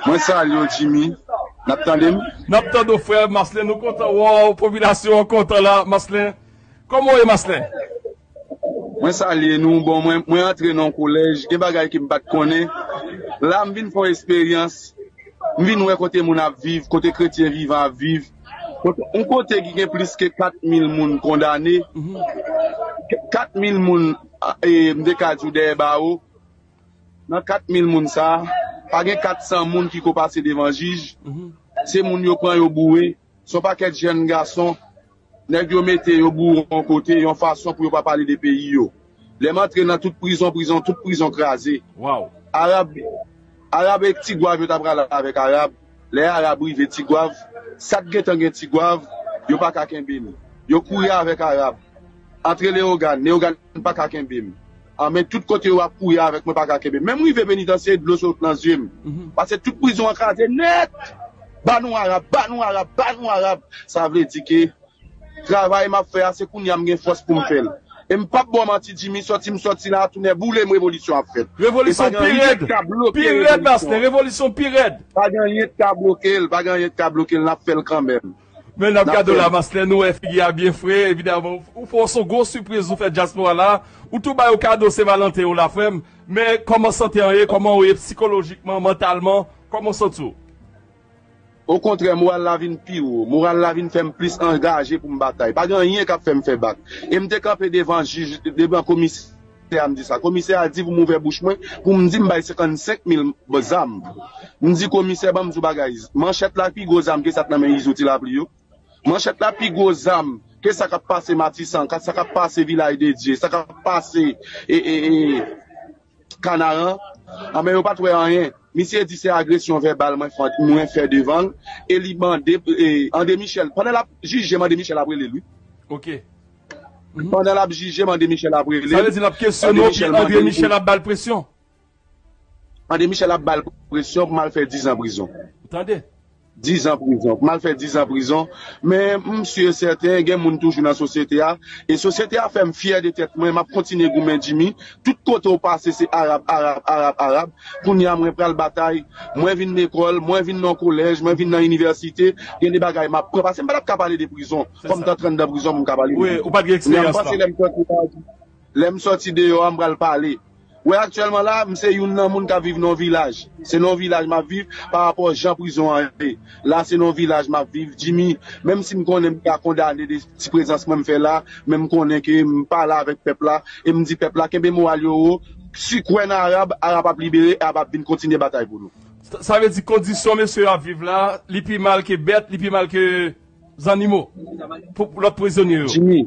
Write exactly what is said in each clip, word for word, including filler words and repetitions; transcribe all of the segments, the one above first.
Mwen salye w, Jimmy. N ap tande m? N ap tande w, frè Marcelin. Nou kontan wè w. Popilasyon an kontan la, Marcelin. Kòman w ye, Marcelin? Mwen salye nou. Bon, mwen, mwen antre nan yon kolèj. Gen bagay ke m pa t konnen. La, m vin fè yon esperyans. M vin wè kote moun ap viv, kote kretyen vivan ap viv. Kote, yon kote ki gen plis ke kat mil moun kondane. Mhm. Kat mil moun, e, m te ka di w dèyè bawo. Nan kat mil moun sa a, pa gen kat san moun ki ko pase devan jij. Mhm. Se moun yo pran, yo boure. Se yon pakèt jèn gason, nèg yo mete yo boure yon kote, yon fason pou yo pa pale de peyi yo. Lè m antre nan tout prizon, prizon, tout prizon kraze. Waw. Arab, Arab e Tigwav yo ta pral avèk Arab. Lè Arab rive Tigwav, sa k gentan gen Tigwav, yo pa ka kenbe m. Yo kouri avèk Arab. Antre Leyogàn, Leyogàn pa ka kenbe m. An, men tout kote yo ap kouri avèk mwen, pa ka kenbe m. Menm rive penitansye, dlo sot nan zye m. Mhm. Paske tout prizon an kraze nèt. Ba nou Arab, ba nou Arab, ba nou Arab. Sa vle di ke travay m ap fè a, se kounye a m gen fòs pou m fè l. E m p ap ba w manti, Jimmy, sòti m sòti la, tounen boule m, revolisyon ap fèt. E pa gen anyen k ka bloke revolisyon an. Revolisyon pi rèd. Pa gen anyen k ka bloke l, pa gen anyen k ka bloke l, n ap fè l kanmenm. Men n ap gade w la, Marcelin, nou wè figi a byen fre, evidaman, ou fè yon gwo sipriz, ou fè dyaspora la, ou tou ba yo kado Sen Valanten yo la, frè m. Men kòman sante an ye, kòman w ye sikolojikman, mantalman, kòman w santi w? Okontrè, moral la vin pi wo. Moral la vin fè m plis angaje pou m batay. Pa gen anyen k ap fè m fè bak. E m te kanpe devan jij, devan komisè a, m di sa. Komisè a di pou m ouvè bouch mwen, pou m di m bay senkannsenk mil zam. M di komisè, ban m di w bagay. Manchèt la pi gwo zam ke sa k nan men Izo Ti Lapli yo. Manchèt la pi gwo zam ke sa k ap pase Matisan, ka, sa k ap pase Vilaj de Dye, sa k ap pase, e, e, e, Kanaran, anben yo pa t wè anyen. Misye di se agresyon vèbal mwen fè, mwen fè devan l, e li mande, e, André Michel, pandan l ap jije m, André Michel ap rele l, wi. Ok. Mhm. Pandan l ap jije m, André Michel ap rele l. Sa vle di l ap kesyone w, epi André Michel ap ba l presyon. André Michel ap ba l presyon pou m al fè diz an prizon. Ou tande? Diz an prizon. Pou m al fè diz an prizon. Men m si e sèten, gen moun toujou nan sosyete a. E sosyete a fè m fyè de tèt mwen. M ap kontinye goumen, Jimmy. Tout kote w pase, se Arab, Arab, Arab, Arab. Kounye a, mwen pral batay. Mwen vin lekòl, mwen vin nan kolèj, mwen vin nan inivèsite. Gen de bagay m ap pran. Paske m pa t ap ka pale de prizon. Fò m t antre anndan prizon pou m ka pale de prizon. Wi, ou pa t gen eksperyans la. Lè m sòti deyò a, m pral pale. Wè, aktyèlman la, m se youn nan moun k ap viv nan yon vilaj. Se nan yon vilaj m ap viv pa rapò jan prizon an ye. La, se nan yon vilaj m ap viv. Jimmy, menm si m konnen m ka kondane de ti prezans mwen m fè la, men m konnen ke m pale avèk pèp la, e m di pèp la, kenbe moral yo wo, si kwè nan Arab, Arab ap libere, Arab ap vin kontinye batay pou nou. Sa, sa vle di kondisyon mesye yo ap viv la, li pi mal ke bèt, li pi mal ke zannimo, pou, pou lòt prizonye yo. Jimmy,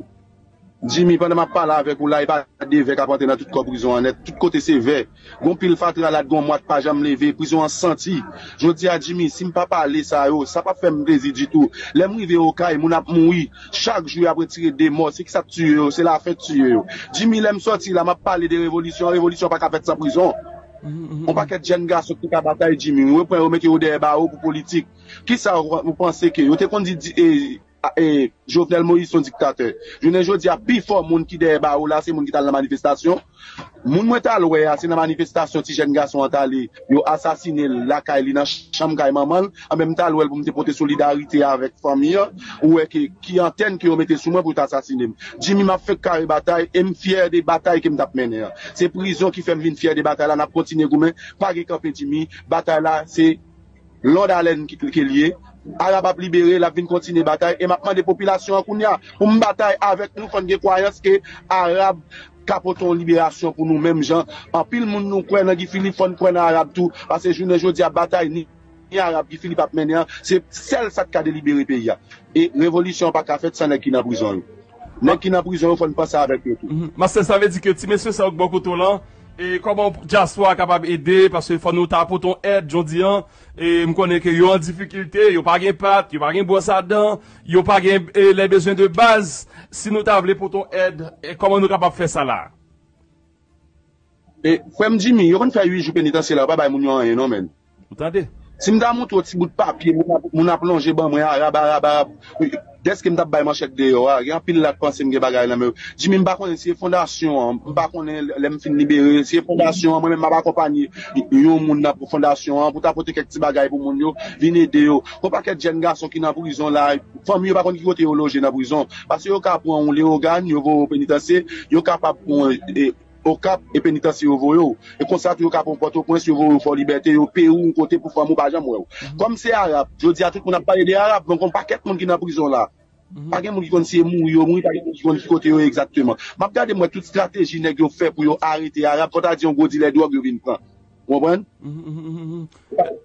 Jimmy, pandan m ap pale avèk ou la, e pa de vè k ap antre nan tout kò prizon an nèt. Tout kote se vè. Gon pil fatra la, gon mwat pa janm leve. Prizon an santi. Jodi a, Jimmy, si m pa pale sa yo, sa p ap fè m plezi ditou. Lè m rive Okay, moun ap mouri. Chak jou, y ap retire de mò. Se kisa k tiye yo? Se lafen k tiye yo. Jimmy, lè m sòti la, m ap pale de revolisyon. Revolisyon pa ka fèt san prizon. Mhm, mhm. On pakèt jèn gason ki ka batay, Jimmy. Yo pran yo, mete yo dèyè bawo pou politik. Kisa ou, ou panse ke yo te konn di, di, e, a, e, Jovenel Moïse se yon diktatè. Jounen jodi a, pifò moun ki dèyè bawo la, se moun ki t al nan manifestasyon. Moun mwen t al wè a, se nan manifestasyon ti jèn gason an t ale. Yo asasine l lakay li, nan chanm kay manman l. Anben, m t al wè l pou m te pote solidarite avèk fanmi an. Ou wè ke ki antèn ke yo mete sou mwen pou yo t asasine m. Jimmy, m ap fenk kare batay e m fyè de batay ke m t ap mennen an. Se prizon ki fè m vin fyè de batay la. N ap kontinye goumen. Pa gen kanpe, Jimmy. Batay la, se lond alèn ke, ke l ye. Arab ap libere, l ap vin kontinye batay. E m ap mande popilasyon an kounye a pou m batay avèk nou. Fò n gen kwayans ke Arab ka pote yon liberasyon pou nou menm jan anpil moun nou kwè nan Guy Philippe, fò n kwè nan Arab tou. Paske jounen jodi a, batay ni, ni Arab, Guy Philippe ap mennen an, se sèl sa k ka delibere peyi a. E revolisyon an pa ka fèt san nèg ki nan prizon yo. Nèg ki nan prizon yo, fò n panse avèk yo tou. Mhm. Mastè, sa vle di ke ti mesye sa yo k bò kote w lan, e kòman dyaspora a kapab ede, paske fò nou ta pote yon èd jodi an, e m konnen ke yo an difikilte, yo pa gen pat, yo pa gen bwòs a dan, yo pa gen, e, les besoins de base. Si nou ta vle pote yon èd, e kòman nou kapab fè sa la? E, frè m Jimmy, yo konn fè uit jou penitansye la, yo pa bay moun yo anyen non, menn. Ou tande? Si m ta montre w ti bout papye, moun ap, moun ap lonje ban mwen, Arab, Arab, Arab. Dèske m t ap bay manchèt deyò a, gen anpil la k panse m gen bagay nan men yo. Jimmy, m pa konnen si e fondasyon an, m pa konnen lè m fin libere, si e fondasyon an, mwen menm m ap akonpanye yon moun nan fondasyon an pou ta pote kèk ti bagay pou moun yo, vin ede yo. Gon pakèt jèn gason ki nan prizon la, fanmi yo pa konn ki kote yo loje nan prizon. Paske yo ka pran yon Leyogàn, yo voye w penitansye, yo kapab pran e, Okap e penitansye yo voye w. E konsa tou yo ka pran Pòtoprens, yo voye w Fò Libète, yo peye w yon kote pou fanmi w pa janm wè w. Kòm se Arab, jodi a tout moun ap pale de Arab, men gon pakèt moun ki nan prizon la. Pa gen moun ki konn si e mouri yo mouri, pa gen moun ki konn ki kote yo ye egzakteman. M ap gade m wè tout estrateji nèg yo fè pou yo arete Arab, fò ta di yon gwo dilè dwòg yo vin pran. Ou konprann?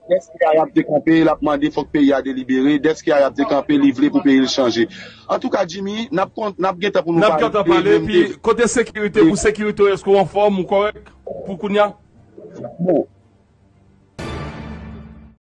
Dèske Arab te kanpe, l ap mande fòk peyi a delibere. Dèske Arab te kanpe, li vle pou peyi l chanje. Antouka, Jimmy, n ap kon- n ap gentan pou nou N ap pale. Gentan pale, epi kote sekirite, pou sekirite, èske w anfòm, ou kòrèk pou kounye a? Bon,